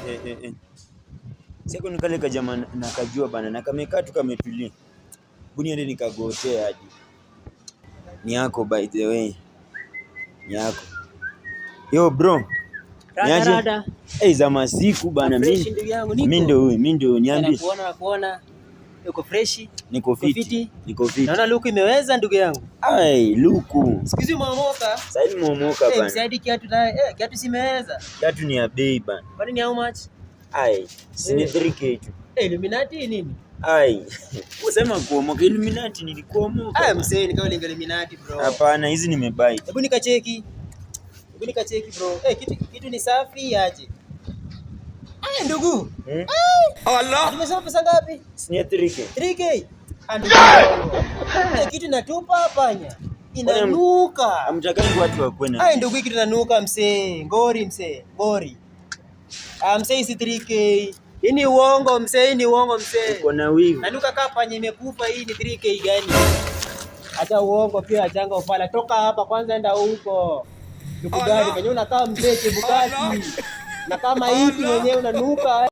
Eh, eh, eh. Sasa ni kale kajamaa nakajua bana, na kamekaa tu kametulia. Hebu niende nikagotee hadi. Ni yako, by the way. Ni yako. Yo bro. Rada, Niaje? rada. Eh, za masiku bana. Fresh, Mimi ndugu yangu, niko. Mimi ndio huyu, mimi ndio, niambie. Nakuona, nakuona. Uko fresh? Niko Uko fiti. fiti? Niko fiti. Naona luku imeweza, ndugu yangu. Ai, luku. Siku hizi umeomoka. Sasa hivi nimeomoka Eh, bana. msaidi kiatu naye. Eh, kiatu simeweza. Kiatu ni ya bei bana. Kwani ni how much? Ai, si ni Eh. 3K tu. Eh, Illuminati nini? Ai. Usema kuomoka, Illuminati nilikuomoka. Aya msee, ni kama uliingia Illuminati, bro. Hapana, hizi nimebuy. Hebu nikacheki. Hebu nikacheki, bro. Eh, kitu ni safi aje. Aya ndugu. Hmm? Tumesema pesa ngapi? Si ni ya 3K. 3K. Ah, ndugu yangu. Eh, kitu inatupa panya. Inanuka. Hamtakangi watu wakuwe na. Aya ndugu, hii kitu inanuka msee. Ngori msee, ngori. Ah, msee, si 3K. Hii ni uongo msee, hii ni uongo msee. Uko na wivu. Nanuka kaa panya imekufa, hii ni 3K gani? Acha uongo pia, achanga ufala. Toka hapa kwanza, enda huko. Ndugu gani? Penye unakaa mzee Chebukati. Na kama hivi mwenyewe unanuka.